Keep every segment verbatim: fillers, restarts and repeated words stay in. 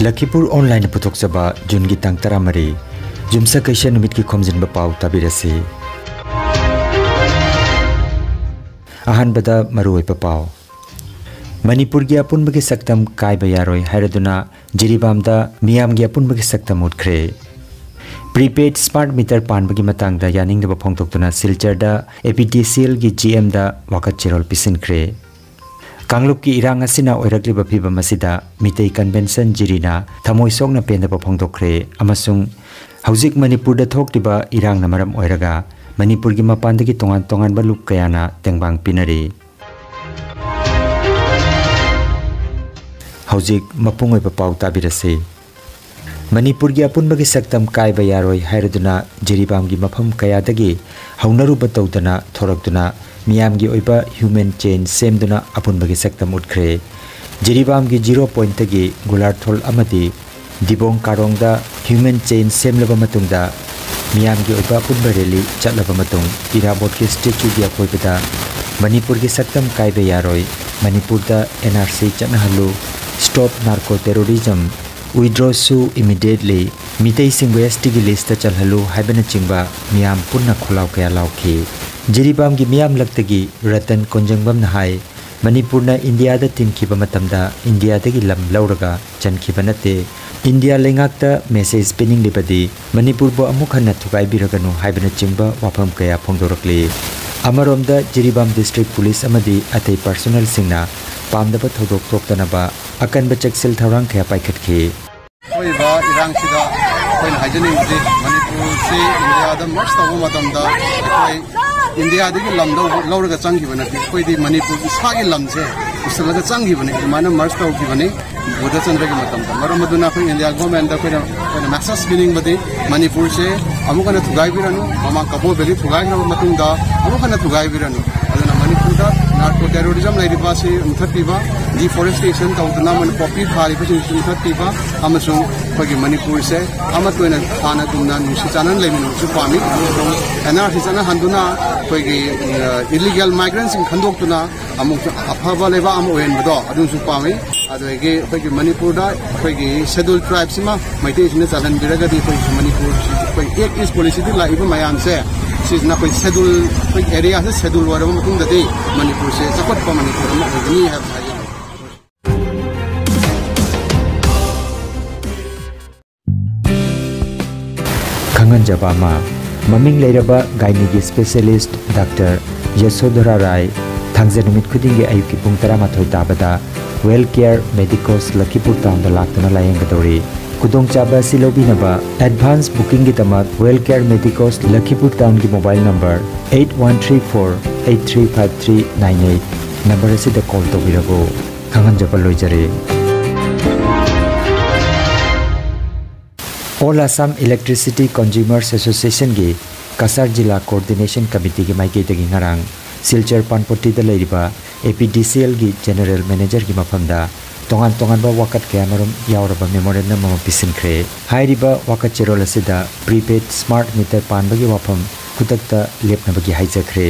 ꯂꯈꯤꯄꯨꯔ ꯑꯣꯟꯂꯥꯏꯟꯅ ꯄꯨꯊꯣꯛꯆꯕ ꯖꯨꯟꯒꯤ ꯇꯥꯡ ꯇꯔꯥꯃꯔꯤ, ꯌꯨꯝꯁꯀꯩꯁ ꯅꯨꯃꯤꯠꯀꯤ ꯈꯣꯝꯖꯤꯟꯕ ꯄꯥꯎ ꯇꯥꯕꯤꯔꯁꯤ꯫ ꯑꯍꯥꯟꯕꯗ ꯃꯔꯨꯑꯣꯏꯕ ꯄꯥꯎ꯫ ꯃꯅꯤꯄꯨꯔꯒꯤ ꯑꯄꯨꯟꯕꯒꯤ ꯁꯛꯇꯝ ꯀꯥꯏꯕ ꯌꯥꯔꯣꯏ ꯍꯥꯏꯔꯗꯨꯅ ꯖꯤꯔꯤꯕꯥꯝꯗ ꯃꯤꯌꯥꯝꯒꯤ ꯑꯄꯨꯟꯕꯒꯤ ꯁꯛꯇꯝ ꯎꯠꯈ꯭ꯔꯦ꯫ Prepaid smart meter ꯄꯥꯟꯕꯒꯤ ꯃꯇꯥꯡꯗ ꯌꯥꯅꯤꯡꯗꯕ ꯐꯣꯡꯗꯣꯛꯇꯨꯅ ꯁꯤꯜꯆꯔꯗ APDCLꯒꯤ GMꯗ ꯋꯥꯀꯠ ꯆꯦꯔꯣꯜ ꯄꯤꯁꯤꯟꯈ꯭ꯔꯦ꯫ ꯀꯥꯡꯂꯨꯞꯀꯤ ꯏꯔꯥꯡ ꯑꯁꯤꯅ ꯑꯣꯏꯔꯛꯂꯤꯕ ꯐꯤꯚꯝ ꯑꯁꯤꯗ ꯃꯤꯇꯩ ꯀꯟꯚꯦꯟꯁꯟ ꯖꯤꯔꯤꯅ ꯊꯃꯣꯏ ꯁꯣꯛꯅ ꯄꯦꯟꯗꯕ ꯐꯣꯡꯗꯣꯛꯈ꯭ꯔꯦ ꯑꯃꯁꯨꯡ ꯍꯧꯖꯤꯛ ꯃꯅꯤꯄꯨꯔꯗ ꯊꯣꯛꯂꯤꯕ ꯏꯔꯥꯡꯅ ꯃꯔꯝ ꯑꯣꯏꯔꯒ ꯃꯅꯤꯄꯨꯔꯒꯤ ꯃꯄꯥꯟꯗꯒꯤ ꯇꯣꯉꯥꯟ ꯇꯣꯉꯥꯟꯕ ꯂꯨꯞ ꯀꯌꯥꯅ ꯇꯦꯡꯕꯥꯡ ꯄꯤꯅꯔꯤ꯫ ꯍꯧꯖꯤꯛ ꯃꯄꯨꯡ ꯑꯣꯏꯕ ꯄꯥꯎ ꯇꯥꯕꯤꯔꯁꯤ꯫ ꯃꯅꯤꯄꯨꯔꯒꯤ ꯑꯄꯨꯟꯕꯒꯤ ꯁꯛꯇꯝ ꯀꯥꯏꯕ ꯌꯥꯔꯣꯏ ꯍꯥꯏꯔꯗꯨꯅ ꯖꯤꯔꯤꯕꯥꯝꯒꯤ ꯃꯐꯝ ꯀꯌꯥꯗꯒꯤ ꯍꯧꯅꯔꯨꯕ ꯇꯧꯗꯅ ꯊꯣꯔꯛꯇꯨꯅ ꯃꯤꯌꯥꯝꯒꯤ ꯑꯣꯏꯕ human chain ꯁꯦꯝꯗꯨꯅ ꯑꯄꯨꯟꯕꯒꯤ ꯁꯛꯇꯝ ꯎꯠꯈ꯭ꯔꯦ꯫ ꯖꯤꯔꯤꯕꯥꯝꯒꯤ ꯖꯤꯔꯣ ꯄꯣꯏꯟꯠꯇꯒꯤ ꯒꯨꯂꯥꯔꯊꯣꯜ ꯑꯃꯗꯤ ꯗꯤꯕꯣꯡ ꯀꯥꯔꯣꯡꯗ human chain ꯁꯦꯝꯂꯕ ꯃꯇꯨꯡꯗ ꯃꯤꯌꯥꯝꯒꯤ ꯑꯣꯏꯕ ꯑꯄꯨꯟꯕ ꯔꯦꯂꯤ ꯆꯠꯂꯕ ꯃꯇꯨꯡ ꯏꯔꯥꯕꯣꯠꯀꯤ ꯁ꯭ꯇꯦꯆꯨꯒꯤ ꯑꯀꯣꯏꯕꯗ ꯃꯅꯤꯄꯨꯔꯒꯤ ꯁꯛꯇꯝ ꯀꯥꯏꯕ ꯌꯥꯔꯣꯏ, ꯃꯅꯤꯄꯨꯔꯗ NRC ꯆꯠꯅꯍꯜꯂꯨ, Stop Narco Terrorism, Withdraw Sue Immediately, ꯃꯤꯇꯩꯁꯤꯡꯕꯨ STꯒꯤ ꯂꯤꯁꯇ ꯆꯜꯍꯜꯂꯨ ꯍꯥꯏꯕꯅꯆꯤꯡꯕ ꯃꯤꯌꯥꯝ ꯄꯨꯟꯅ ꯈꯣꯜꯂꯥꯎ ꯀꯌꯥ ꯂꯥꯎꯈꯤ꯫ ꯖꯤꯔꯤꯕꯥꯝꯒꯤ ꯃꯤꯌꯥꯝꯂꯛꯇꯒꯤ ꯔꯇꯟ ꯀꯣꯟꯖꯪꯕꯝꯅ ꯍꯥꯏ, ꯃꯅꯤꯄꯨꯔꯅ ꯏꯟꯗꯤꯌꯥꯗ ꯇꯤꯟꯈꯤꯕ ꯃꯇꯝꯗ ꯏꯟꯗꯤꯌꯥꯗꯒꯤ ꯂꯝ ꯂꯧꯔꯒ ꯆꯟꯈꯤꯕ ꯅꯠꯇꯦ꯫ ꯏꯟꯗꯤꯌꯥ ꯂꯩꯉꯥꯛꯇ message ꯄꯤꯅꯤꯡꯂꯤꯕꯗꯤ ꯃꯅꯤꯄꯨꯔꯕꯨ ꯑꯃꯨꯛ ꯍꯟꯅ ꯊꯨꯒꯥꯏꯕꯤꯔꯒꯅꯨ ꯍꯥꯏꯕꯅꯆꯤꯡꯕ ꯋꯥꯐꯝ ꯀꯌꯥ ꯐꯣꯡꯗꯣꯔꯛꯂꯤ꯫ ꯑꯃꯔꯣꯝꯗ ꯖꯤꯔꯤꯕꯥꯝ district police ꯑꯃꯗꯤ ꯑꯇꯩ personnelꯁꯤꯡꯅ ꯄꯥꯝꯗꯕ ꯊꯧꯗꯣꯛ ꯊꯣꯛꯇꯅꯕ ꯑꯀꯟꯕ ꯆꯦꯛꯁꯤꯜ ꯊꯧꯔꯥꯡ ꯀꯌꯥ ꯄꯥꯏꯈꯠꯈꯤ꯫ ꯊꯣꯛꯏꯕ ꯏꯔꯥꯡꯁꯤꯗ ꯑꯩꯈꯣꯏꯅ ꯍꯥꯏꯖꯅꯤꯡꯕꯗꯤ ꯃꯅꯤꯄꯨꯔꯁꯤ ꯏꯟꯗꯤꯌꯥꯗ merge ꯇꯧꯕ ꯃꯇꯝꯗ ꯑꯩꯈꯣꯏ ꯏꯟꯗꯤꯌꯥꯗꯒꯤ ꯂꯝ ꯂꯧ-, ꯂꯧꯔꯒ ꯆꯪꯈꯤꯕ ꯅꯠꯇꯦ꯫ ꯑꯩꯈꯣꯏꯗꯤ ꯃꯅꯤꯄꯨꯔ ꯏꯁꯥꯒꯤ ꯂꯝꯁꯦ ꯄꯨꯁꯜꯂꯒ ꯆꯪꯈꯤꯕꯅꯤ, ꯑꯗꯨꯃꯥꯏꯅ merge ꯇꯧꯈꯤꯕꯅꯤ ꯕꯨꯙꯆꯟꯗ꯭ꯔꯒꯤ ꯃꯇꯝꯗ꯫ ꯃꯔꯝ ꯑꯗꯨꯅ ꯑꯩꯈꯣꯏ ꯏꯟꯗꯤꯌꯥ governmentꯗ ꯑꯩꯈꯣꯏꯅ, ꯑꯩꯈꯣꯏꯅ message ꯄꯤꯅꯤꯡꯕꯗꯤ ꯃꯅꯤꯄꯨꯔꯁꯦ ꯑꯃꯨꯛ ꯍꯟꯅ ꯊꯨꯒꯥꯏꯕꯤꯔꯅꯨ, ꯃꯃꯥꯡ ꯀꯕꯣ valley ꯊꯨꯒꯥꯏꯈ꯭ꯔꯕ ꯃꯇꯨꯡꯗ ꯑꯃꯨꯛ ꯍꯟꯅ ꯊꯨꯒꯥꯏꯕꯤꯔꯅꯨ꯫ ꯑꯗꯨꯅ ꯃꯅꯤꯄꯨꯔꯗ narco terrorism ꯂꯩꯔꯤꯕ ꯑꯁꯤ ꯃꯨꯊꯠꯄꯤꯕ, deforestation ꯇꯧꯗꯨꯅ ꯃꯣꯏꯅ poppy ꯊꯥꯔꯤꯕꯁꯤꯡꯁꯤ ꯃꯨꯊꯠꯄꯤꯕ ꯑꯃꯁꯨꯡ ꯑꯩꯈꯣꯏꯒꯤ ꯃꯅꯤꯄꯨꯔꯁꯦ ꯑꯃꯠꯇ ꯑꯣꯏꯅ ꯍꯥꯟꯅꯒꯨꯝꯅ ꯅꯨꯡꯁꯤ ꯆꯥꯟꯅꯅ ꯂꯩꯃꯤꯟꯅꯕꯁꯨ ꯄꯥꯝꯃꯤ꯫ ꯑꯃꯁꯨꯡ ꯑꯦꯟ ꯑꯥꯔ ꯁꯤ ꯆꯠꯅꯍꯟꯗꯨꯅ ꯑꯩꯈꯣꯏꯒꯤ ꯏꯂꯤꯒꯦꯜ ꯃꯥꯏꯒ꯭ꯔꯦꯟꯁꯤꯡ ꯈꯟꯗꯣꯛꯇꯨꯅ ꯑꯃꯨꯛ ꯑꯐꯕ ꯂꯩꯕꯥꯛ ꯑꯃ ꯑꯣꯏꯍꯟꯕꯗꯣ ꯑꯗꯨꯁꯨ ꯄꯥꯝꯃꯤ꯫ ꯑꯗꯨꯗꯒꯤ ꯑꯩꯈꯣꯏꯒꯤ ꯃꯅꯤꯄꯨꯔꯗ ꯑꯩꯈꯣꯏꯒꯤ ꯁꯦꯗꯨꯜ ꯇ꯭ꯔꯥꯏꯕꯁꯤꯃ ꯃꯩꯇꯩꯁꯤꯅ ꯆꯜꯍꯟꯕꯤꯔꯒꯗꯤ ꯑꯩꯈꯣꯏꯒꯤ ꯃꯅꯤꯄꯨꯔꯁꯤ ꯑꯩꯈꯣꯏ ꯑꯦꯛ ꯏꯁ ꯄꯣꯂꯤꯁꯤꯗ ꯂꯥꯛꯏꯕ ꯃꯌꯥꯝꯁꯦ ꯁꯤꯁꯤꯅ ꯑꯩꯈꯣꯏ ꯁꯦꯗꯨꯜ ꯑꯩꯈꯣꯏ ꯑꯦꯔꯤꯌꯥꯁꯦ ꯁꯦꯗꯨꯜ ꯑꯣꯏꯔꯕ ꯃꯇꯨꯡꯗꯗꯤ ꯃꯅꯤꯄꯨꯔꯁꯦ ꯆꯥꯎꯈꯠꯄ ꯃꯅꯤꯄꯨꯔ ꯑꯃ ꯑꯣꯏꯒꯅꯤ ꯍꯥꯏꯕꯁꯦ ꯍꯥꯏꯖꯅꯤꯡꯉꯤ꯫ ꯈꯪꯍꯟꯖꯕ ꯑꯃ, ꯃꯃꯤꯡ ꯂꯩꯔꯕ ꯒꯥꯏꯅꯤꯒꯤ ꯁ꯭ꯄꯦꯁꯤꯌꯦꯂꯤꯁꯠ ꯗꯥꯛꯇꯔ ꯌꯁꯣꯙꯔꯥ ꯔꯥꯏ ꯊꯥꯡꯖ ꯅꯨꯃꯤꯠ ꯈꯨꯗꯤꯡꯒꯤ ꯑꯌꯨꯛꯀꯤ ꯄꯨꯡ ꯇꯔꯥꯃꯥꯊꯣꯏ ꯇꯥꯕꯗ ꯋꯦꯜ ꯀꯦꯌꯔ ꯃꯦꯗꯤꯀꯣꯁ ꯂꯈꯤꯄꯨꯔ ꯇꯥꯎꯟꯗ ꯂꯥꯛꯇꯨꯅ ꯂꯥꯌꯦꯡꯒꯗꯧꯔꯤ꯫ ꯈꯨꯗꯣꯡꯆꯥꯕ ꯑꯁꯤ ꯂꯧꯕꯤꯅꯕ ꯑꯦꯗꯚꯥꯟꯁ ꯕꯨꯀꯤꯡꯒꯤꯗꯃꯛ ꯋꯦꯜ ꯀꯦꯌꯔ ꯃꯦꯗꯤꯀꯣꯁ ꯂꯈꯤꯄꯨꯔ ꯇꯥꯎꯟꯒꯤ mobile number eight one three four eight three five three nine eight number ꯑꯁꯤꯗ ꯀꯣꯜ ꯇꯧꯕꯤꯔꯛꯎ꯫ ꯈꯪꯍꯟꯖꯕ ꯂꯣꯏꯖꯔꯦ꯫ ꯑꯣꯜ ꯑꯁꯥꯝ ꯏꯂꯦꯛꯇ꯭ꯔꯤꯁꯤꯇꯤ ꯀꯟꯖꯨꯃꯔꯁ ꯑꯦꯁꯣꯁꯤꯌꯦꯁꯟꯒꯤ ꯀꯁꯥꯔ ꯖꯤꯂꯥ ꯀꯣꯑꯣꯔꯗꯤꯅꯦꯁꯟ ꯀꯃꯤꯇꯤꯒꯤ ꯃꯥꯏꯀꯩꯗꯒꯤ ꯉꯔꯥꯡ ꯁꯤꯜꯆꯔ ꯄꯥꯟꯄꯣꯇꯤꯗ ꯂꯩꯔꯤꯕ APDCLꯒꯤ ꯖꯦꯅꯔꯦꯜ ꯃꯦꯅꯦꯖꯔꯒꯤ ꯃꯐꯝꯗ ꯇꯣꯉꯥꯟ ꯇꯣꯉꯥꯟꯕ ꯋꯥꯀꯠ ꯀꯌꯥꯃꯔꯨꯝ ꯌꯥꯎꯔꯕ ꯃꯦꯃꯣꯔꯦꯟꯗꯝ ꯑꯃ ꯄꯤꯁꯤꯟꯈ꯭ꯔꯦ꯫ ꯍꯥꯏꯔꯤꯕ ꯋꯥꯀꯠ ꯆꯦꯔꯣꯜ ꯑꯁꯤꯗ ꯄ꯭ꯔꯤꯄꯦꯗ ꯁ꯭ꯃꯥꯔꯠ ꯃꯤꯇꯔ ꯄꯥꯟꯕꯒꯤ ꯋꯥꯐꯝ ꯈꯨꯗꯛꯇ ꯂꯦꯞꯅꯕꯒꯤ ꯍꯥꯏꯖꯈ꯭রে।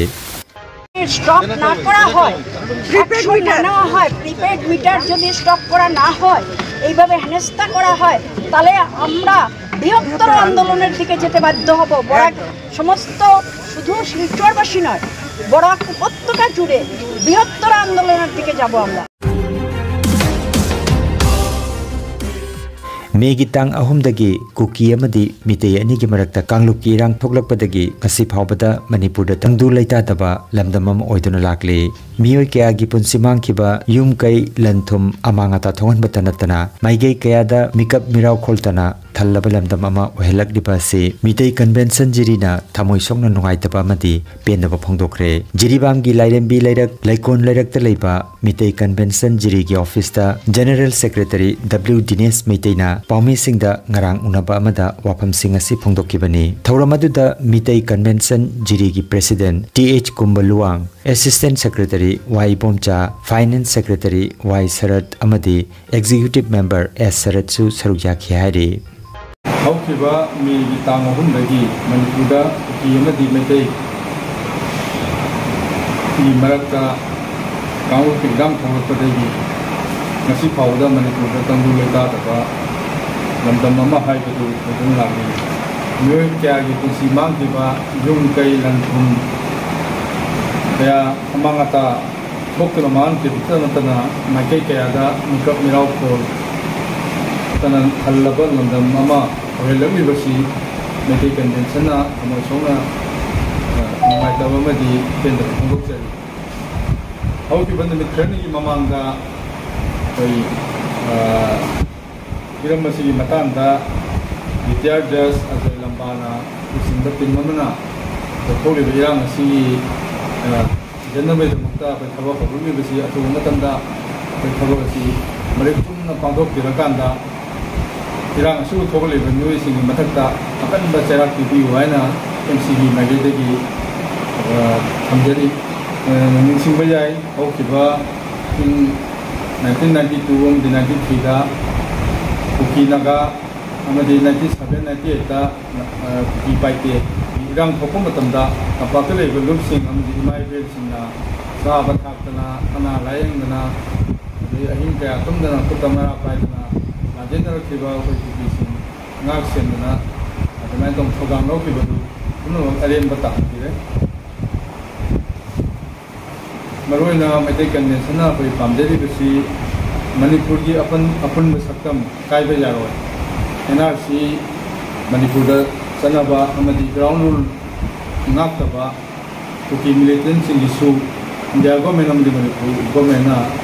স্টপ না করা হয়, প্রিপেইড মিটার না হয়, প্রিপেইড মিটার যদি স্টপ করা না হয়, এইভাবে হেনস্থা করা হয়, তাহলে আমরা বৃহত্তর আন্দোলনের দিকে যেতে বাধ্য হব। বরাক সমস্ত শুধু শিলচরবাসী নয়, বরাক উপত্যকা জুড়ে বৃহত্তর আন্দোলনের দিকে যাব আমরা। ꯃꯦꯒꯤ ꯇꯥꯡ ꯑꯍꯨꯝꯗꯒꯤ ꯀꯨꯀꯤ ꯑꯃꯗꯤ ꯃꯤꯇꯩ ꯑꯅꯤꯒꯤ ꯃꯔꯛꯇ ꯀꯥꯡꯂꯨꯞꯀꯤ ꯏꯔꯥꯡ ꯊꯣꯛꯂꯛꯄꯗꯒꯤ ꯉꯁꯤ ꯐꯥꯎꯕꯗ ꯃꯅꯤꯄꯨꯔꯗ ꯇꯪꯗꯨ ꯂꯩꯇꯥꯗꯕ ꯂꯝꯗꯝ ꯑꯃ ꯑꯣꯏꯗꯨꯅ ꯂꯥꯛꯂꯤ꯫ ꯃꯤꯑꯣꯏ ꯀꯌꯥꯒꯤ ꯄꯨꯟꯁꯤ ꯃꯥꯡꯈꯤꯕ, ꯌꯨꯝ ꯀꯩ, ꯂꯟ ꯊꯨꯝ ꯑꯃꯥꯡ ꯑꯇꯥ ꯊꯣꯛꯍꯟꯕꯇ ꯅꯠꯇꯅ ꯃꯥꯏꯀꯩ ꯀꯌꯥꯗ ꯃꯤꯀꯞ ꯃꯤꯔꯥꯎ ꯈꯣꯜꯇꯅ ꯊꯜꯂꯕ ꯂꯝꯗꯝ ꯑꯃ ꯑꯣꯏꯍꯜꯂꯛꯂꯤꯕ ꯑꯁꯤ ꯃꯤꯇꯩ ꯀꯟꯚꯦꯟꯁꯟ ꯖꯤꯔꯤꯅ ꯊꯃꯣꯏ ꯁꯣꯛꯅ ꯅꯨꯡꯉꯥꯏꯇꯕ ꯑꯃꯗꯤ ꯄꯦꯟꯗꯕ ꯐꯣꯡꯗꯣꯛꯈ꯭ꯔꯦ꯫ ꯖꯤꯔꯤꯕꯥꯝꯒꯤ ꯂꯥꯏꯔꯦꯝꯕꯤ ꯂꯩꯔꯛ ꯂꯩꯀꯣꯟ ꯂꯩꯔꯛꯇ ꯂꯩꯕ ꯃꯤꯇꯩ ꯀꯟꯚꯦꯟꯁꯟ ꯖꯤꯔꯤꯒꯤ ꯑꯣꯐꯤꯁꯇ ꯖꯦꯅꯔꯦꯜ ꯁꯦꯀ꯭ꯔꯦꯇꯔꯤ ꯗꯕ꯭ꯂꯤꯎ ꯗꯤꯅꯦꯁ ꯃꯩꯇꯩꯅ ꯄꯥꯎꯃꯤꯁꯤꯡꯗ ꯉꯔꯥꯡ ꯎꯅꯕ ꯑꯃꯗ ꯋꯥꯐꯝꯁꯤꯡ ꯑꯁꯤ ꯐꯣꯡꯗꯣꯛꯈꯤꯕꯅꯤ꯫ ꯊꯧꯔꯝ ꯑꯗꯨꯗ ꯃꯤꯇꯩ ꯀꯟꯚꯦꯟꯁꯟ ꯖꯤꯔꯤꯒꯤ president T H Kumba Luwang, assistant secretary Y Ibomcha, finance secretary Y Sarat ꯑꯃꯗꯤ ꯑꯦꯛꯖꯤꯀ꯭ꯌꯨꯇꯤꯚ ꯃꯦꯝꯕꯔ ꯑꯦꯁ ꯁꯔꯠꯁꯨ ꯁꯔꯨꯛ ꯌꯥꯈꯤ ꯍꯥꯏꯔꯤ꯫ ꯍꯧꯈꯤꯕ ꯃꯦꯒꯤ ꯇꯥꯡ ꯑꯍꯨꯝꯗꯒꯤ ꯃꯅꯤꯄꯨꯔꯗ ꯀꯨꯀꯤ ꯑꯃꯗꯤ ꯃꯩꯇꯩ ꯒꯤ ꯃꯔꯛꯇ ꯀꯥꯡꯂꯨꯞꯀꯤ ꯏꯔꯥꯡ ꯊꯣꯛꯂꯛꯄꯗꯒꯤ ꯉꯁꯤ ꯐꯥꯎꯕꯗ ꯃꯅꯤꯄꯨꯔꯗ ꯇꯪꯗꯨ ꯂꯩꯇꯥꯗꯕ ꯂꯝꯗꯝ ꯑꯃ ꯍꯥꯏꯕꯗꯨ ꯑꯣꯏꯗꯨꯅ ꯂꯥꯛꯂꯤ꯫ ꯃꯤꯑꯣꯏ ꯀꯌꯥꯒꯤ ꯄꯨꯟꯁꯤ ꯃꯥꯡꯈꯤꯕ, ꯌꯨꯝ ꯀꯩ ꯂꯟ ꯊꯨꯝ ꯀꯌꯥ ꯑꯃꯥꯡ ꯑꯇꯥ ꯊꯣꯛꯇꯨꯅ ꯃꯥꯡꯈꯤꯕꯇ ꯅꯠꯇꯅ ꯃꯥꯏꯀꯩ ꯀꯌꯥꯗ ꯃꯤꯀꯞ ꯃꯤꯔꯥꯎ ꯐꯣꯜ ꯇꯅ ꯊꯜꯂꯕ ꯂꯝꯗꯝ ꯑꯃ ꯑꯣꯏꯍꯜꯂꯛꯂꯤꯕꯁꯤ ꯃꯩꯇꯩ ꯀꯟꯚꯦꯟꯁꯟꯅ ꯊꯃꯣꯏ ꯁꯣꯛꯅ, ꯑ, ꯅꯨꯡꯉꯥꯏꯇꯕ ꯑꯃꯗꯤ ꯄꯦꯟꯗꯕ ꯐꯣꯡꯗꯣꯛꯆꯔꯤ꯫ ꯍꯧꯈꯤꯕ ꯅꯨꯃꯤꯠ ꯈꯔꯅꯤꯒꯤ ꯃꯃꯥꯡꯗ ꯑꯩꯈꯣꯏ, ꯑ, ꯍꯤꯔꯝ ꯑꯁꯤꯒꯤ ꯃꯇꯥꯡꯗ ꯔꯤꯇꯥꯌꯔ ꯖꯖ ꯑꯖꯌ ꯂꯝꯕꯥꯅ ꯂꯨꯆꯤꯡꯕ ꯇꯤꯝ ꯑꯃꯅ ꯊꯣꯛꯂꯤꯕ ꯏꯔꯥꯡ ꯑꯁꯤꯒꯤ, ꯑ, ꯊꯤꯖꯤꯟꯅꯕꯒꯤꯗꯃꯛꯇ ꯑꯩꯈꯣꯏ ꯊꯕꯛ ꯍꯧꯔꯛꯂꯤꯕꯁꯤ ꯑꯊꯨꯕ ꯃꯇꯝꯗ ꯑꯩꯈꯣꯏ ꯊꯕꯛ ꯑꯁꯤ ꯃꯔꯤꯛ ꯆꯨꯝꯅ ꯄꯥꯡꯊꯣꯛꯄꯤꯔꯀꯥꯟꯗ ꯏꯔꯥꯡ ꯑꯁꯤꯕꯨ ꯊꯣꯛꯍꯜꯂꯤꯕ ꯃꯤꯑꯣꯏꯁꯤꯡꯒꯤ ꯃꯊꯛꯇ ꯑꯀꯟꯕ ꯆꯩꯔꯥꯛ ꯄꯤꯕꯤꯌꯨ ꯍꯥꯏꯅ ꯑꯦꯝ ꯁꯤꯒꯤ ꯃꯥꯏꯀꯩꯗꯒꯤ, ꯑ, ꯊꯝꯖꯔꯤ꯫ ꯑ, ꯅꯤꯡꯁꯤꯡꯕ ꯌꯥꯏ, ꯍꯧꯈꯤꯕ ꯏꯪ ꯅꯥꯏꯟꯇꯤꯟ ꯅꯥꯏꯟꯇꯤ ꯇꯨ ꯑꯃꯗꯤ ꯅꯥꯏꯟꯇꯤ ꯊ꯭ꯔꯤꯗ ꯀꯨꯀꯤ ꯅꯥꯒꯥ ꯑꯃꯗꯤ ꯅꯥꯏꯟꯇꯤ ꯁꯚꯦꯟ ꯅꯥꯏꯟꯇꯤ ꯑꯩꯠꯇ, ꯑ, ꯀꯨꯀꯤ ꯄꯥꯏꯇꯦ ꯏꯔꯥꯡ ꯊꯣꯛꯄ ꯃꯇꯝꯗ ꯇꯝꯄꯥꯛꯇ ꯂꯩꯕ ꯂꯨꯞꯁꯤꯡ ꯑꯃꯗꯤ ꯏꯃꯥ ꯏꯕꯦꯜꯁꯤꯡꯅ ꯆꯥꯕ ꯊꯥꯛꯇꯅ, ꯑꯅꯥ ꯂꯥꯌꯦꯡꯗꯅ, ꯑꯗꯩ ꯑꯍꯤꯡ ꯀꯌꯥ ꯇꯨꯝꯗꯅ ꯈꯨꯠꯇ ꯃꯔꯥ ꯄꯥꯏꯗꯅ ꯂꯥꯟꯖꯦꯟꯅꯔꯛꯈꯤꯕ ꯑꯩꯈꯣꯏ ꯀꯨꯀꯤꯁꯤꯡ ꯉꯥꯛ ꯁꯦꯟꯗꯅ ꯑꯗꯨꯃꯥꯏꯅ ꯇꯧꯅ ꯊꯧꯗꯥꯡ ꯂꯧꯈꯤꯕꯗꯨ ꯄꯨꯝꯅꯃꯛ ꯑꯔꯦꯝꯕ ꯇꯥꯍꯟꯈꯤꯔꯦ꯫ ꯃꯔꯨꯑꯣꯏꯅ ꯃꯩꯇꯩ ꯀꯟꯚꯦꯟꯁꯟꯅ ꯑꯩꯈꯣꯏ ꯄꯥꯝꯖꯔꯤꯕꯁꯤ ꯃꯅꯤꯄꯨꯔꯒꯤ ꯑꯄꯨꯟ-, ꯑꯄꯨꯟꯕ ꯁꯛꯇꯝ ꯀꯥꯏꯕ ꯌꯥꯔꯣꯏ꯫ ꯑꯦꯟ ꯑꯥꯔ ꯁꯤ ꯃꯅꯤꯄꯨꯔꯗ ꯆꯠꯅꯕ ꯑꯃꯗꯤ ꯒ꯭ꯔꯥꯎꯟ ꯔꯨꯜ ꯉꯥꯛꯇꯕ ꯀꯨꯀꯤ ꯃꯤꯂꯤꯇꯦꯟꯁꯤꯡꯒꯤꯁꯨ ꯏꯟꯗꯤꯌꯥ ꯒꯣꯔꯃꯦꯟ ꯑꯃꯗꯤ ꯃꯅꯤꯄꯨꯔ ꯒꯣꯔꯃꯦꯟꯅ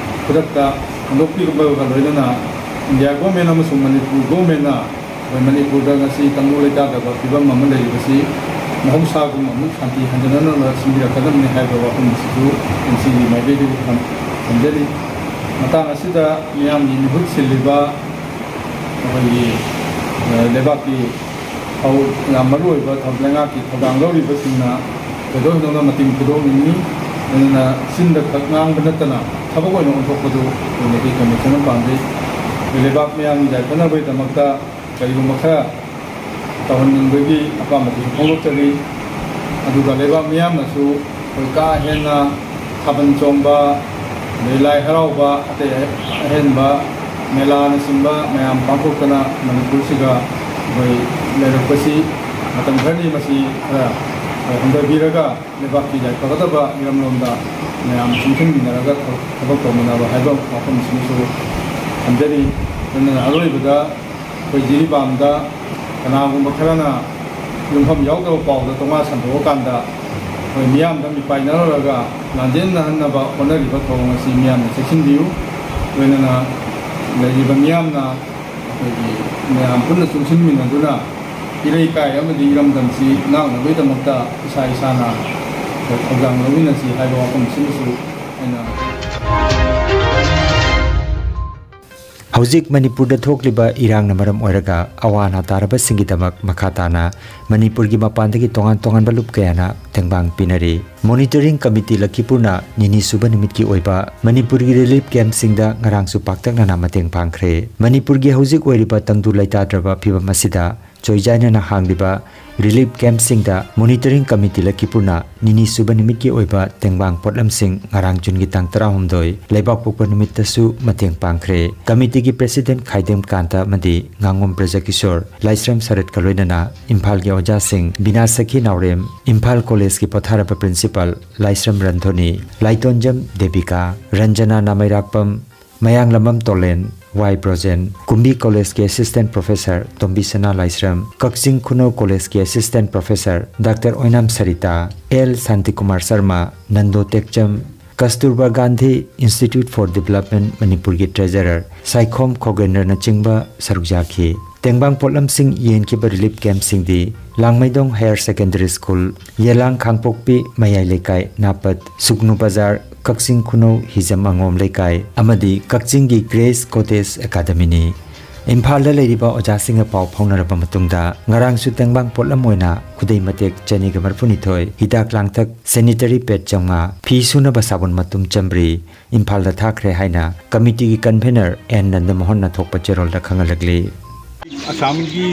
ꯈꯨꯗꯛꯇ ꯍꯟꯗꯣꯛꯄꯤꯕꯒ ꯂꯣꯏꯅꯅ ꯏꯟꯗꯤꯌꯥ ꯒꯣꯔꯃꯦꯟ ꯑꯃꯁꯨꯡ ꯃꯅꯤꯄꯨꯔ ꯒꯣꯔꯃꯦꯟꯅ ꯑꯩꯈꯣꯏ ꯃꯅꯤꯄꯨꯔꯗ ꯉꯁꯤ ꯇꯪꯗꯨ ꯂꯩꯇꯥꯗꯕ ꯐꯤꯕꯝ ꯑꯃ ꯂꯩꯔꯤꯕꯁꯤ ꯃꯍꯧꯁꯥꯒꯨꯝ ꯑꯃꯨꯛ ꯁꯥꯟꯇꯤ ꯍꯟꯖꯤꯟꯅꯅꯕ ꯁꯤꯟꯕꯤꯔꯛꯀꯗꯕꯅꯤ ꯍꯥꯏꯕ ꯋꯥꯐꯝ ꯑꯁꯤꯁꯨ ꯑꯦꯝ ꯁꯤꯒꯤ ꯃꯥꯏꯀꯩꯗꯒꯤ ꯊꯝ-, ꯊꯝꯖꯔꯤ꯫ ꯃꯇꯥꯡ ꯑꯁꯤꯗ ꯃꯤꯌꯥꯝꯒꯤ ꯃꯤꯍꯨꯠ ꯁꯤꯜꯂꯤꯕ ꯑꯩꯈꯣꯏꯒꯤ, ꯑ, ꯂꯩꯕꯥꯛꯀꯤ ꯊꯧ-, ꯌꯥꯝ ꯃꯔꯨꯑꯣꯏꯕ ꯊꯧ-, ꯂꯩꯉꯥꯛꯀꯤ ꯊꯧꯗꯥꯡ ꯂꯧꯔꯤꯕꯁꯤꯡꯅ ꯊꯣꯏꯗꯣꯛ ꯍꯦꯟꯗꯣꯛꯅ ꯃꯇꯦꯡ ꯄꯨꯊꯣꯛꯅꯤꯡꯉꯤ꯫ ꯑꯗꯨꯅ ꯆꯤꯟꯗ ꯈꯛ ꯉꯥꯡꯕ ꯅꯠꯇꯅ ꯊꯕꯛ ꯑꯣꯏꯅ ꯑꯣꯟꯊꯣꯛꯄꯗꯨ ꯑꯩꯈꯣꯏ ꯃꯩꯇꯩ ꯀꯝꯃꯤꯁꯟꯅ ꯄꯥꯝꯖꯩ꯫ ꯑꯩꯈꯣꯏ ꯂꯩꯕꯥꯛ ꯃꯤꯌꯥꯝꯒꯤ ꯌꯥꯏꯐꯅꯕꯒꯤꯗꯃꯛꯇ ꯀꯔꯤꯒꯨꯝꯕ ꯈꯔ ꯇꯧꯍꯟꯅꯤꯡꯕꯒꯤ ꯑꯄꯥꯝꯕꯗꯨꯁꯨ ꯐꯣꯡꯗꯣꯛꯆꯔꯤ꯫ ꯑꯗꯨꯒ ꯂꯩꯕꯥꯛ ꯃꯤꯌꯥꯝꯅꯁꯨ ꯑꯩꯈꯣꯏ ꯀꯥ ꯍꯦꯟꯅ ꯊꯥꯕꯜ ꯆꯣꯡꯕ, ꯑꯗꯩ ꯂꯥꯏ ꯍꯔꯥꯎꯕ, ꯑꯇꯩ ꯑꯍꯦꯟꯕ ꯃꯦꯂꯥꯅꯆꯤꯡꯕ ꯃꯌꯥꯝ ꯄꯥꯡꯊꯣꯛꯇꯅ ꯃꯅꯤꯄꯨꯔꯁꯤꯒ ꯑꯩꯈꯣꯏ ꯂꯩꯔꯛꯄꯁꯤ ꯃꯇꯝ ꯈꯔꯗꯤ ꯃꯁꯤ ꯈꯔ ꯍꯟꯊꯕꯤꯔꯒ ꯂꯩꯕꯥꯛꯀꯤ ꯌꯥꯏꯐꯒꯗꯕ ꯏꯔꯝꯂꯣꯝꯗ ꯃꯌꯥꯝ ꯆꯨꯡꯁꯤꯟꯃꯤꯟꯅꯔꯒ ꯊꯕꯛ ꯇꯧꯃꯤꯟꯅꯕ ꯍꯥꯏꯕ ꯋꯥꯐꯝꯁꯤꯃꯁꯨ ꯊꯝꯖꯔꯤ꯫ ꯑꯗꯨꯅ ꯑꯔꯣꯏꯕꯗ ꯑꯩꯈꯣꯏ ꯖꯤꯔꯤꯕꯥꯝꯗ ꯀꯅꯥꯒꯨꯝꯕ ꯈꯔꯅ ꯌꯨꯝꯐꯝ ꯌꯥꯎꯗꯕ ꯄꯥꯎꯗ ꯇꯣꯉꯥꯟ ꯁꯟꯗꯣꯛꯑꯀꯥꯟꯗ ꯑꯩꯈꯣꯏ ꯃꯤꯌꯥꯝꯗ ꯃꯤꯄꯥꯏꯅꯔꯨꯔꯒ ꯂꯥꯟꯖꯦꯟꯅꯍꯟꯅꯕ ꯍꯣꯠꯅꯔꯤꯕ ꯊꯧꯑꯣꯡ ꯑꯁꯤ ꯃꯤꯌꯥꯝꯅ ꯆꯦꯛꯁꯤꯟꯕꯤꯌꯨ꯫ ꯂꯣꯏꯅꯅ ꯂꯩꯔꯤꯕ ꯃꯤꯌꯥꯝꯅ ꯑꯩꯈꯣꯏꯒꯤ ꯃꯌꯥꯝ ꯄꯨꯟꯅ ꯆꯨꯡꯁꯤꯟꯃꯤꯟꯅꯗꯨꯅ ꯏꯔꯩꯀꯥꯏ ꯑꯃꯗꯤ ꯏꯔꯝꯗꯝꯁꯤ ꯉꯥꯛꯅꯕꯒꯤꯗꯃꯛꯇ ꯏꯁꯥ ꯏꯁꯥꯅ ꯊꯧꯗꯥꯡ ꯂꯧꯃꯤꯟꯅꯁꯤ ꯍꯥꯏꯕ ꯋꯥꯐꯝꯁꯤꯃꯁꯨ ꯑꯩꯅ ꯍꯧꯖꯤꯛ ꯃꯅꯤꯄꯨꯔꯗ ꯊꯣꯛꯂꯤꯕ ꯏꯔꯥꯡꯅ ꯃꯔꯝ ꯑꯣꯏꯔꯒ ꯑꯋꯥ ꯑꯅꯥ ꯇꯥꯔꯕꯁꯤꯡꯒꯤꯗꯃꯛ ꯃꯈꯥ ꯇꯥꯅ ꯃꯅꯤꯄꯨꯔꯒꯤ ꯃꯄꯥꯟꯗꯒꯤ ꯇꯣꯉꯥꯟ ꯇꯣꯉꯥꯟꯕ ꯂꯨꯞ ꯀꯌꯥꯅ ꯇꯦꯡꯕꯥꯡ ꯄꯤꯅꯔꯤ꯫ ꯃꯣꯅꯤꯇꯔꯤꯡ ꯀꯃꯤꯇꯤ ꯂꯈꯤꯄꯨꯔꯅ ꯅꯤꯅꯤ ꯁꯨꯕ ꯅꯨꯃꯤꯠꯀꯤ ꯑꯣꯏꯕ ꯃꯅꯤꯄꯨꯔꯒꯤ ꯔꯤꯂꯤꯐ ꯀꯦꯝꯞꯁꯤꯡꯗ ꯉꯔꯥꯡꯁꯨ ꯄꯥꯛꯇꯛꯅꯅ ꯃꯇꯦꯡ ꯄꯥꯡꯈ꯭ꯔꯦ꯫ ꯃꯅꯤꯄꯨꯔꯒꯤ ꯍꯧꯖꯤꯛ ꯑꯣꯏꯔꯤꯕ ꯇꯪꯗꯨ ꯂꯩꯇꯥꯗ꯭ꯔꯕ ꯐꯤꯕꯝ ꯑꯁꯤꯗ ꯆꯣꯏꯖꯥꯏꯅꯅ ꯍꯥꯡꯂꯤꯕ ꯔꯤꯂꯤꯐ ꯀꯦꯝꯞꯁꯤꯡꯗ ꯃꯣꯅꯤꯇꯔꯤꯡ ꯀꯃꯤꯇꯤ ꯂꯈꯤꯄꯨꯔꯅ ꯅꯤꯅꯤ ꯁꯨꯕ ꯅꯨꯃꯤꯠꯀꯤ ꯑꯣꯏꯕ ꯇꯦꯡꯕꯥꯡ ꯄꯣꯠꯂꯝꯁꯤꯡ ꯉꯔꯥꯡ ꯖꯨꯟꯒꯤ ꯇꯥꯡ ꯇꯔꯥꯍꯨꯝꯗꯣꯏ ꯂꯩꯕꯥꯛꯄꯣꯛꯄ ꯅꯨꯃꯤꯠꯇꯁꯨ ꯃꯇꯦꯡ ꯄꯥꯡꯈ꯭ꯔꯦ꯫ ꯀꯃꯤꯇꯤꯒꯤ ꯄ꯭ꯔꯦꯁꯤꯗꯦꯟꯠ ꯈꯥꯏꯗꯦꯝ ꯀꯥꯟꯇ ꯑꯃꯗꯤ ꯉꯥꯉꯣꯝ ꯕ꯭ꯔꯖꯀꯤꯁꯣꯔ, ꯂꯥꯏꯁ꯭ꯔꯝ ꯁꯔꯠꯀ ꯂꯣꯏꯅꯅ ꯏꯝꯐꯥꯜꯒꯤ ꯑꯣꯖꯥꯁꯤꯡ ꯕꯤꯅꯥ ꯁꯈꯤ ꯅꯥꯎꯔꯦꯝ, ꯏꯝꯐꯥꯜ ꯀꯣꯂꯦꯖꯀꯤ ꯄꯣꯊꯥꯔꯕ ꯄ꯭ꯔꯤꯟꯁꯤꯄꯥꯜ ꯂꯥꯏꯁ꯭ꯔꯝ ꯔꯟꯙꯣꯅꯤ, ꯂꯥꯏꯇꯣꯟꯖꯝ ꯗꯦꯕꯤꯀꯥ, ꯔꯟꯖꯅꯥ ꯅꯥꯃꯩꯔꯥꯛꯄꯝ, ꯃꯌꯥꯡꯂꯝꯕꯝ ꯇꯣꯂꯦꯟ, ꯋꯥꯏ ꯕ꯭ꯔꯣꯖꯦꯟ, ꯀꯨꯝꯕꯤ ꯀꯣꯂꯦꯖꯀꯤ ꯑꯦꯁꯤꯁꯇꯦꯟꯠ ꯄ꯭ꯔꯣꯐꯦꯁꯔ ꯇꯣꯝꯕꯤꯁꯅꯥ ꯂꯥꯏꯁ꯭ꯔꯝ, ꯀꯛꯆꯤꯡ ꯈꯨꯅꯧ ꯀꯣꯂꯦꯖꯀꯤ assistant professor doctor Oinam Sarita, L Shantikumar Sharma, Nando Tekcham, Kasturba Gandhi institute for development ꯃꯅꯤꯄꯨꯔꯒꯤ ꯇ꯭ꯔꯦꯖꯔꯔ ꯁꯥꯏꯈꯣꯝ ꯈꯣꯒꯦꯟꯗ꯭ꯔꯅꯆꯤꯡꯕ ꯁꯔꯨꯛ ꯌꯥꯈꯤ꯫ ꯇꯦꯡꯕꯥꯡ ꯄꯣꯠꯂꯝꯁꯤꯡ ꯌꯦꯟꯈꯤꯕ ꯔꯤꯂꯤꯐ ꯀꯦꯝꯞꯁꯤꯡꯗꯤ ꯂꯥꯡꯃꯩꯗꯣꯡ ꯍꯥꯌꯔ ꯁꯦꯀꯦꯟꯗꯔꯤ ꯁ꯭ꯀꯨꯜ, ꯌꯦꯂꯥꯡ ꯈꯥꯡꯄꯣꯛꯄꯤ ꯃꯌꯥꯏ ꯂꯩꯀꯥꯏ ꯅꯥꯄꯠ, ꯁꯨꯒꯅꯨ ꯕꯖꯥꯔ, ꯀꯛꯆꯤꯡ ꯈꯨꯅꯧ ꯍꯤꯖꯝ ꯑꯉꯣꯝ ꯂꯩꯀꯥꯏ ꯑꯃꯗꯤ ꯀꯛꯆꯤꯡꯒꯤ ꯒ꯭ꯔꯦꯁ ꯀꯣꯇꯦꯖ ꯑꯦꯀꯥꯗꯃꯤꯅꯤ꯫ ꯏꯝꯐꯥꯜꯗ ꯂꯩꯔꯤꯕ ꯑꯣꯖꯥꯁꯤꯡꯒ ꯄꯥꯎ ꯐꯥꯎꯅꯔꯕ ꯃꯇꯨꯡꯗ ꯉꯔꯥꯡꯁꯨ ꯇꯦꯡꯕꯥꯡ ꯄꯣꯠꯂꯝ ꯑꯣꯏꯅ ꯈꯨꯗꯩ ꯃꯇꯦꯛ ꯆꯅꯤꯒ ꯃꯔꯤꯐꯨꯅꯤꯊꯣꯏ, ꯍꯤꯗꯥꯛ ꯂꯥꯡꯊꯛ, ꯁꯦꯅꯤꯇꯔꯤ ꯄꯦꯗ ꯆꯥꯝꯃꯉꯥ, ꯐꯤ ꯁꯨꯅꯕ ꯁꯥꯕꯣꯟ ꯃꯇꯨꯝ ꯆꯥꯝꯃꯔꯤ ꯏꯝꯐꯥꯜꯗ ꯊꯥꯈ꯭ꯔꯦ ꯍꯥꯏꯅ ꯀꯃꯤꯇꯤꯒꯤ ꯀꯟꯚꯦꯅꯔ ꯑꯦꯟ ꯅꯟꯗꯃꯣꯍꯟꯅ ꯊꯣꯛꯄ ꯆꯦꯔꯣꯜꯗ ꯈꯪꯍꯜꯂꯛꯂꯤ꯫ ꯑꯁꯥꯝꯒꯤ,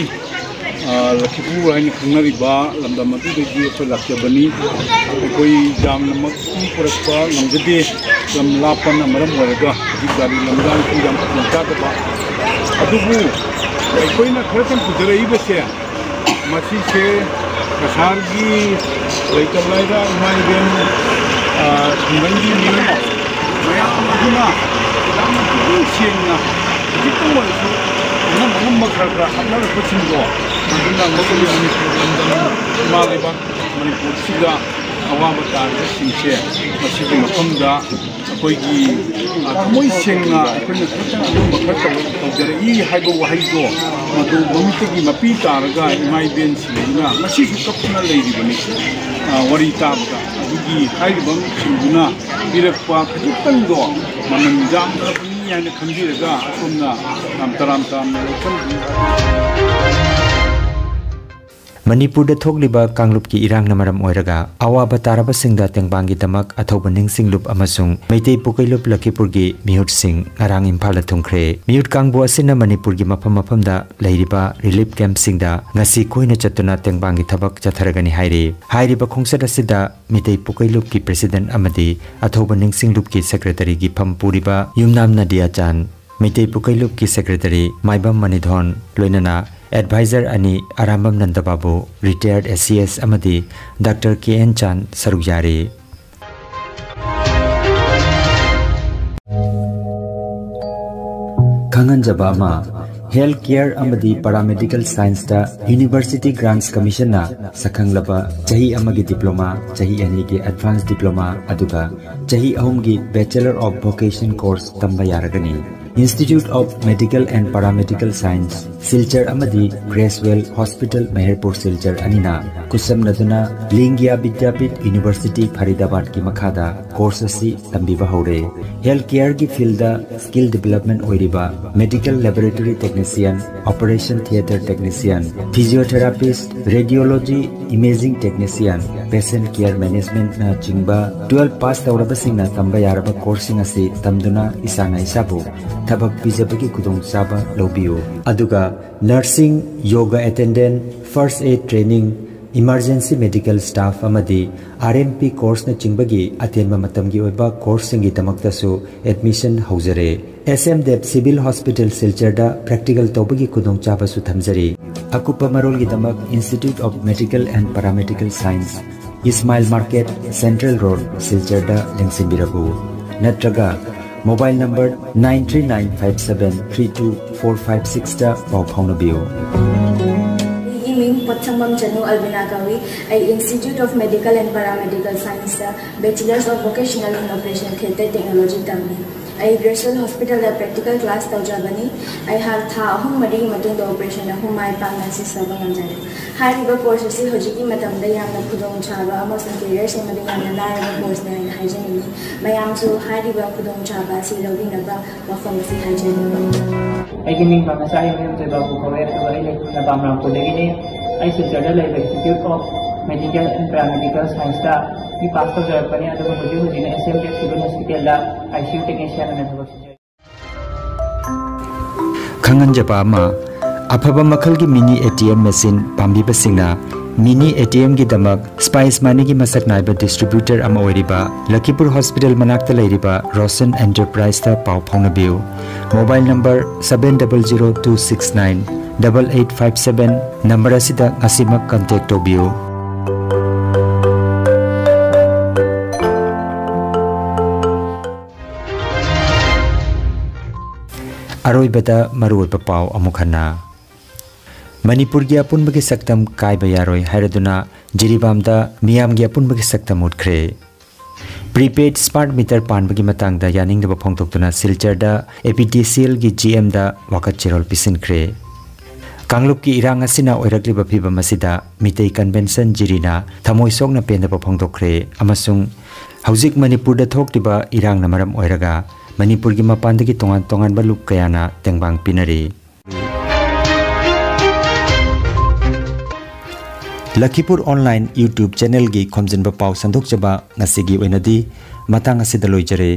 ꯑ, ꯂꯈꯤꯄꯨꯔ ꯍꯥꯏꯅ ꯈꯪꯅꯔꯤꯕ ꯂꯝꯗꯝ ꯑꯗꯨꯗꯒꯤ ꯑꯩꯈꯣꯏ ꯂꯥꯛꯆꯕꯅꯤ꯫ ꯑꯩꯈꯣꯏ ꯌꯥꯝꯅꯃꯛꯇꯤ ꯄꯨꯔꯛꯄ ꯉꯝꯖꯗꯦ, ꯂꯝ ꯂꯥꯞꯄꯅ ꯃꯔꯝ ꯑꯣꯏꯔꯒ ꯍꯧꯖꯤꯛ ꯒꯥꯔꯤ ꯂꯝꯗꯥꯡꯁꯨ ꯌꯥꯝ ꯈꯨꯗꯣꯡꯆꯥꯗꯕ꯫ ꯑꯗꯨꯕꯨ ꯑꯩꯈꯣꯏꯅ ꯈꯔꯇꯪ ꯄꯨꯖꯔꯛꯏꯕꯁꯦ, ꯃꯁꯤꯁꯦ ꯀꯁꯥꯔꯒꯤ ꯂꯩꯇ ꯂꯥꯏꯔ ꯏꯃꯥ ꯏꯕꯦꯟ, ꯑ, ꯈꯨꯡꯒꯪꯒꯤ ꯃꯤꯑꯣꯏ ꯃꯌꯥꯝ ꯑꯗꯨꯅ ꯌꯥꯝꯅ ꯄꯨꯛꯅꯤꯡ ꯁꯦꯡꯅ ꯈꯖꯤꯛꯇꯪ ꯑꯣꯏꯔꯁꯨ ꯑꯉꯝ ꯑꯉꯝꯕ ꯈꯔ ꯈꯔ ꯍꯥꯞꯅꯔꯛꯄꯁꯤꯡꯗꯣ, ꯃꯗꯨꯅ ꯃꯁꯤꯒꯤ ꯃꯅꯤꯄꯨꯔ ꯂꯝꯗꯝ, ꯏꯃꯥ ꯂꯩꯕꯥꯛ ꯃꯅꯤꯄꯨꯔꯁꯤꯗ ꯑꯋꯥꯕ ꯇꯥꯔꯤꯕꯁꯤꯡꯁꯦ ꯃꯁꯤꯒꯤ ꯃꯐꯝꯗ ꯑꯩꯈꯣꯏꯒꯤ, ꯑ, ꯊꯃꯣꯏ ꯁꯦꯡꯅ ꯑꯩꯈꯣꯏꯅ ꯈꯤꯇꯪ ꯑꯗꯨꯝꯕ ꯈꯔ ꯇꯧ-, ꯇꯧꯖꯔꯛꯏ ꯍꯥꯏꯕ ꯋꯥꯍꯩꯗꯣ ꯃꯗꯨ ꯃꯃꯤꯠꯇꯒꯤ ꯃꯄꯤ ꯇꯥꯔꯒ ꯏꯃꯥ ꯏꯕꯦꯟꯁꯤꯡꯁꯤꯅ ꯉꯁꯤꯁꯨ ꯀꯞꯇꯨꯅ ꯂꯩꯔꯤꯕꯅꯤ꯫ ꯑ, ꯋꯥꯔꯤ ꯇꯥꯕꯗ ꯑꯗꯨꯒꯤ ꯍꯥꯏꯔꯤꯕꯁꯤꯡꯗꯨꯅ ꯄꯤꯔꯛꯄ ꯈꯖꯤꯛꯇꯪꯗꯣ ꯃꯃꯜ ꯌꯥꯝꯗ꯭ꯔꯕꯅꯤ ꯍꯥꯏꯅ ꯈꯟꯕꯤꯔꯒ ꯑꯁꯣꯝꯅ ꯌꯥꯝ ꯇꯔꯥꯝ ꯇꯔꯥꯝꯅ ꯂꯧꯁꯤꯟꯕꯤꯌꯨ꯫ ꯃꯅꯤꯄꯨꯔꯗ ꯊꯣꯛꯂꯤꯕ ꯀꯥꯡꯂꯨꯞꯀꯤ ꯏꯔꯥꯡꯅ ꯃꯔꯝ ꯑꯣꯏꯔꯒ ꯑꯋꯥꯕ ꯇꯥꯔꯕꯁꯤꯡꯗ ꯇꯦꯡꯕꯥꯡꯒꯤꯗꯃꯛ ꯑꯊꯧꯕ ꯅꯤꯡꯁꯤꯡꯂꯨꯞ ꯑꯃꯁꯨꯡ ꯃꯩꯇꯩ ꯄꯨꯀꯩꯂꯨꯞ ꯂꯈꯤꯄꯨꯔꯒꯤ ꯃꯤꯍꯨꯠꯁꯤꯡ ꯉꯔꯥꯡ ꯏꯝꯐꯥꯜꯗ ꯊꯨꯡꯈ꯭ꯔꯦ꯫ ꯃꯤꯍꯨꯠ ꯀꯥꯡꯕꯨ ꯑꯁꯤꯅ ꯃꯅꯤꯄꯨꯔꯒꯤ ꯃꯐꯝ ꯃꯐꯝꯗ ꯂꯩꯔꯤꯕ ꯔꯤꯂꯤꯐ ꯀꯦꯝꯞꯁꯤꯡꯗ ꯉꯁꯤ ꯀꯣꯏꯅ ꯆꯠꯇꯨꯅ ꯇꯦꯡꯕꯥꯡꯒꯤ ꯊꯕꯛ ꯆꯠꯊꯔꯒꯅꯤ ꯍꯥꯏꯔꯤ꯫ ꯍꯥꯏꯔꯤꯕ ꯈꯣꯡꯆꯠ ꯑꯁꯤꯗ ꯃꯤꯇꯩ ꯄꯨꯀꯩꯂꯨꯞꯀꯤ ꯄ꯭ꯔꯦꯁꯤꯗꯦꯟꯠ ꯑꯃꯗꯤ ꯑꯊꯧꯕ ꯅꯤꯡꯁꯤꯡꯂꯨꯞꯀꯤ ꯁꯦꯀ꯭ꯔꯦꯇꯔꯤꯒꯤ ꯐꯝ ꯄꯨꯔꯤꯕ ꯌꯨꯝꯅꯥꯝ ꯅꯗꯤꯌꯥꯆꯥꯟ, ꯃꯩꯇꯩ ꯄꯨꯀꯩꯂꯨꯞꯀꯤ ꯁꯦꯀ꯭ꯔꯦꯇꯔꯤ ꯃꯥꯏꯕꯝ ꯃꯅꯤꯙꯣꯟ, ꯂꯣꯏꯅꯅ ꯑꯦꯗꯚꯥꯏꯖꯔ ꯑꯅꯤ ꯑꯔꯥꯝꯕꯝ ꯅꯟꯗꯕꯥꯕꯨ, ꯔꯤꯇꯥꯌꯔꯗ ꯑꯦꯁ ꯁꯤ ꯑꯦꯁ, ꯑꯃꯗꯤ ꯗꯥꯛꯇꯔ ꯀꯦ ꯑꯦꯟ ꯆꯥꯟ ꯁꯔꯨꯛ ꯌꯥꯔꯤ꯫ ꯈꯪꯍꯟꯖꯕ ꯑꯃ, ꯍꯦꯜꯊ ꯀꯦꯌꯔ ꯑꯃꯗꯤ ꯄꯥꯔꯥꯃꯦꯗꯤꯀꯦꯜ ꯁꯥꯏꯟꯁꯇ ꯌꯨꯅꯤꯚꯔꯁꯤꯇꯤ ꯒ꯭ꯔꯥꯟꯠꯁ ꯀꯃꯤꯁꯟꯅ ꯁꯛꯈꯪꯂꯕ ꯆꯍꯤ ꯑꯃꯒꯤ ꯗꯤꯄ꯭ꯂꯣꯃꯥ, ꯆꯍꯤ ꯑꯅꯤꯒꯤ ꯑꯦꯗꯚꯥꯟꯁ ꯗꯤꯄ꯭ꯂꯣꯃꯥ, ꯑꯗꯨꯒ ꯆꯍꯤ ꯑꯍꯨꯝꯒꯤ ꯕꯦꯆꯦꯂꯔ ꯑꯣꯐ ꯚꯣꯀꯦꯁꯟ ꯀꯣꯔꯁ ꯇꯝꯕ ꯌꯥꯔꯒꯅꯤ꯫ Institute of Medical and Paramedical Science, Silchar ꯑꯃꯗꯤ ꯒ꯭ꯔꯦꯁꯋꯦꯜ ꯍꯣꯁꯄꯤꯇꯥꯜ ꯃꯦꯍꯔꯄꯨꯔ ꯁꯤꯜꯆꯔ ꯑꯅꯤꯅ ꯈꯨꯠꯁꯝꯅꯗꯨꯅ ꯂꯤꯡꯒꯤꯌꯥ ꯕꯤꯗ꯭ꯌꯥꯄꯤꯊ ꯌꯨꯅꯤꯚꯔꯁꯤꯇꯤ ꯐꯔꯤꯗꯥꯕꯥꯗꯀꯤ ꯃꯈꯥꯗ ꯀꯣꯔꯁ ꯑꯁꯤ ꯇꯝꯕꯤꯕ ꯍꯧꯔꯦ꯫ ꯍꯦꯜꯊ ꯀꯦꯌꯔꯒꯤ ꯐꯤꯜꯗ ꯁ꯭ꯀꯤꯜ ꯗꯤꯕꯦꯂꯞꯃꯦꯟ ꯑꯣꯏꯔꯤꯕ medical laboratory technician, operation theatre technician, physiotherapist, radiology imaging technician, patient care ꯃꯦꯅꯦꯖꯃꯦꯟꯠꯅꯆꯤꯡꯕ ꯇꯨꯋꯦꯜꯐ ꯄꯥꯁ ꯇꯧꯔꯕꯁꯤꯡꯅ ꯇꯝꯕ ꯌꯥꯔꯕ ꯀꯣꯔꯁꯁꯤꯡ ꯑꯁꯤ ꯇꯝꯗꯨꯅ ꯏꯁꯥꯅ ꯏꯁꯥꯕꯨ ꯊꯕꯛ ꯄꯤꯖꯕꯒꯤ ꯈꯨꯗꯣꯡꯆꯥꯕ ꯂꯧꯕꯤꯌꯨ꯫ ꯑꯗꯨꯒ nursing, yoga attendant, first aid training, emergency medical staff ꯑꯃꯗꯤ ꯑꯥꯔ ꯑꯦꯝ ꯄꯤ ꯀꯣꯔꯁꯅꯆꯤꯡꯕꯒꯤ ꯑꯇꯦꯟꯕ ꯃꯇꯝꯒꯤ ꯑꯣꯏꯕ ꯀꯣꯔꯁꯁꯤꯡꯒꯤꯗꯃꯛꯇꯁꯨ ꯑꯦꯗꯃꯤꯁꯟ ꯍꯧꯖꯔꯦ꯫ S M Dev civil hospital ꯁꯤꯜꯆꯔꯗ ꯄ꯭ꯔꯦꯛꯇꯤꯀꯦꯜ ꯇꯧꯕꯒꯤ ꯈꯨꯗꯣꯡꯆꯥꯕꯁꯨ ꯊꯝꯖꯔꯤ꯫ ꯑꯀꯨꯞꯄ ꯃꯔꯣꯜꯒꯤꯗꯃꯛ Institute of Medical and Paramedical Science, Ismail market, central road, ꯁꯤꯜꯆꯔꯗ ꯂꯦꯡꯁꯤꯟꯕꯤꯔꯛꯎ꯫ ꯅꯠꯇ꯭ꯔꯒ mobile number nine three nine five seven three two four five ꯁꯤꯛꯁꯇ ꯄꯥꯎ ꯐꯥꯎꯅꯕꯤꯌꯨ꯫ ꯑꯩꯒꯤ ꯃꯤꯡ ꯄꯣꯠꯁꯪꯕꯝ ꯆꯅꯨ ꯑꯜꯕꯤꯅꯥ ꯀꯧꯏ꯫ ꯑꯩ Institute of Medical and Paramedical Scienceꯇ Bachelors of Vocational in Operational Theatre Technology ꯇꯝꯃꯤ꯫ ꯑꯩ ꯒ꯭ꯔꯦꯁꯋꯦꯜ ꯍꯣꯁꯄꯤꯇꯥꯜꯗ ꯄ꯭ꯔꯦꯛꯇꯤꯀꯦꯜ ꯀ꯭ꯂꯥꯁ ꯇꯧꯖꯕꯅꯤ꯫ ꯑꯩꯍꯥꯛ ꯊꯥ ꯑꯍꯨꯝ ꯃꯔꯤꯒꯤ ꯃꯇꯨꯡꯗ ꯑꯣꯄꯔꯦꯁꯟ ꯑꯍꯨꯝ ꯃꯥꯏ ꯄꯥꯛꯅ ꯁꯤꯁ ꯇꯧꯕ ꯉꯝꯖꯔꯦ꯫ ꯍꯥꯏꯔꯤꯕ ꯀꯣꯔꯁ ꯑꯁꯤ ꯍꯧꯖꯤꯛꯀꯤ ꯃꯇꯝꯗ ꯌꯥꯝꯅ ꯈꯨꯗꯣꯡꯆꯥꯕ ꯑꯃꯁꯨꯡ ꯀꯦꯔꯤꯌꯔ ꯁꯦꯝꯕꯗ ꯌꯥꯝꯅ ꯂꯥꯏꯔꯕ ꯀꯣꯔꯁꯅꯤ ꯍꯥꯏꯅ ꯍꯥꯏꯖꯅꯤꯡꯏ꯫ ꯃꯌꯥꯝꯁꯨ ꯍꯥꯏꯔꯤꯕ ꯈꯨꯗꯣꯡꯆꯥꯕ ꯑꯁꯤ ꯂꯧꯕꯤꯅꯕ ꯋꯥꯐꯝ ꯑꯁꯤ ꯍꯥꯏꯖꯔꯤ꯫ ꯑꯩꯒꯤ ꯃꯤꯡ ꯄꯥꯝꯅꯆꯥ ꯏꯃꯦꯝ ꯖꯣꯏꯕꯥꯕꯨ ꯀꯧꯋꯦ, ꯑꯗꯨꯒ ꯑꯩ ꯂꯩꯐꯝꯅ ꯕꯥꯝꯔꯥꯝꯄꯨꯔꯗꯒꯤꯅꯤ꯫ ꯑꯩ ꯁꯤꯜꯆꯔꯗ ꯂꯩꯕ Institute of Medical and Paramedical Scienceꯇ ꯕꯤ ꯄꯥꯁ ꯇꯧꯖꯔꯛꯄꯅꯤ, ꯑꯗꯨꯒ ꯍꯧꯖꯤꯛ ꯍꯧꯖꯤꯛꯅ ꯑꯦꯁ ꯑꯦꯝ ꯗꯦꯕ ꯁꯤꯚꯤꯜ ꯍꯣꯁꯄꯤꯇꯥꯜꯗ ꯑꯥꯏ ꯁꯤ ꯌꯨ ꯇꯦꯛꯅꯤꯁꯤꯌꯥꯟ ꯑꯣꯏꯅ ꯊꯕꯛ ꯁꯨꯖꯔꯤ꯫ ꯈꯪꯍꯟꯖꯕ ꯑꯃ, ꯑꯐꯕ ꯃꯈꯜꯒꯤ mini A T M machine ꯄꯥꯝꯕꯤꯕꯁꯤꯡꯅ ꯃꯤꯅꯤ ꯑꯦ ꯇꯤ ꯑꯦꯝꯒꯤꯗꯃꯛ ꯁ꯭ꯄꯥꯏꯁ ꯃꯅꯤꯒꯤ ꯃꯁꯛ ꯅꯥꯏꯕ ꯗꯤꯁꯇ꯭ꯔꯤꯕ꯭ꯌꯨꯇꯔ ꯑꯃ ꯑꯣꯏꯔꯤꯕ ꯂꯈꯤꯄꯨꯔ ꯍꯣꯁꯄꯤꯇꯥꯜ ꯃꯅꯥꯛꯇ ꯂꯩꯔꯤꯕ ꯔꯣꯁꯟ ꯑꯦꯟꯇꯔꯄ꯭ꯔꯥꯏꯖꯇ ꯄꯥꯎ ꯐꯥꯎꯅꯕꯤꯌꯨ꯫ Mobile number seven double zero two six nine double eight five seven number ꯑꯁꯤꯗ ꯉꯁꯤꯃꯛ ꯀꯟꯇꯦꯛ ꯇꯧꯕꯤꯌꯨ꯫ ꯑꯔꯣꯏꯕꯗ ꯃꯔꯨꯑꯣꯏꯕ ꯄꯥꯎ ꯑꯃꯨꯛ ꯍꯟꯅ꯫ ꯃꯅꯤꯄꯨꯔꯒꯤ ꯑꯄꯨꯟꯕꯒꯤ ꯁꯛꯇꯝ ꯀꯥꯏꯕ ꯌꯥꯔꯣꯏ ꯍꯥꯏꯔꯗꯨꯅ ꯖꯤꯔꯤꯕꯥꯝꯗ ꯃꯤꯌꯥꯝꯒꯤ ꯑꯄꯨꯟꯕꯒꯤ ꯁꯛꯇꯝ ꯎꯠꯈ꯭ꯔꯦ꯫ ꯄ꯭ꯔꯤꯄꯦꯗ ꯁ꯭ꯃꯥꯔꯠ ꯃꯤꯇꯔ ꯄꯥꯟꯕꯒꯤ ꯃꯇꯥꯡꯗ ꯌꯥꯅꯤꯡꯗꯕ ꯐꯣꯡꯗꯣꯛꯇꯨꯅ ꯁꯤꯜꯆꯔꯗ ꯑꯦ ꯄꯤ ꯗꯤ ꯁꯤ ꯑꯦꯜꯒꯤ ꯖꯤ ꯑꯦꯝꯗ ꯋꯥꯀꯠ ꯆꯦꯔꯣꯜ ꯄꯤꯁꯤꯟꯈ꯭ꯔꯦ꯫ ꯀꯥꯡꯂꯨꯞꯀꯤ ꯏꯔꯥꯡ ꯑꯁꯤꯅ ꯑꯣꯏꯔꯛꯂꯤꯕ ꯐꯤꯚꯝ ꯑꯁꯤꯗ ꯃꯤꯇꯩ ꯀꯟꯚꯦꯟꯁꯟ ꯖꯤꯔꯤꯅ ꯊꯃꯣꯏ ꯁꯣꯛꯅ ꯄꯦꯟꯗꯕ ꯐꯣꯡꯗꯣꯛꯈ꯭ꯔꯦ ꯑꯃꯁꯨꯡ ꯍꯧꯖꯤꯛ ꯃꯅꯤꯄꯨꯔꯗ ꯊꯣꯛꯂꯤꯕ ꯏꯔꯥꯡꯅ ꯃꯔꯝ ꯑꯣꯏꯔꯒ ꯃꯅꯤꯄꯨꯔꯒꯤ ꯃꯄꯥꯟꯗꯒꯤ ꯇꯣꯉꯥꯟ ꯇꯣꯉꯥꯟꯕ ꯂꯨꯞ ꯀꯌꯥꯅ ꯇꯦꯡꯕꯥꯡ ꯄꯤꯅꯔꯤ꯫ ꯂꯈꯤꯄꯨꯔ ꯑꯣꯟꯂꯥꯏꯟ YouTube ꯆꯦꯅꯦꯜꯒꯤ ꯈꯣꯝꯖꯤꯟꯕ ꯄꯥꯎ ꯁꯟꯗꯣꯛꯆꯕ ꯉꯁꯤꯒꯤ ꯑꯣꯏꯅꯗꯤ ꯃꯇꯥꯡ ꯑꯁꯤꯗ ꯂꯣꯏꯖꯔꯦ꯫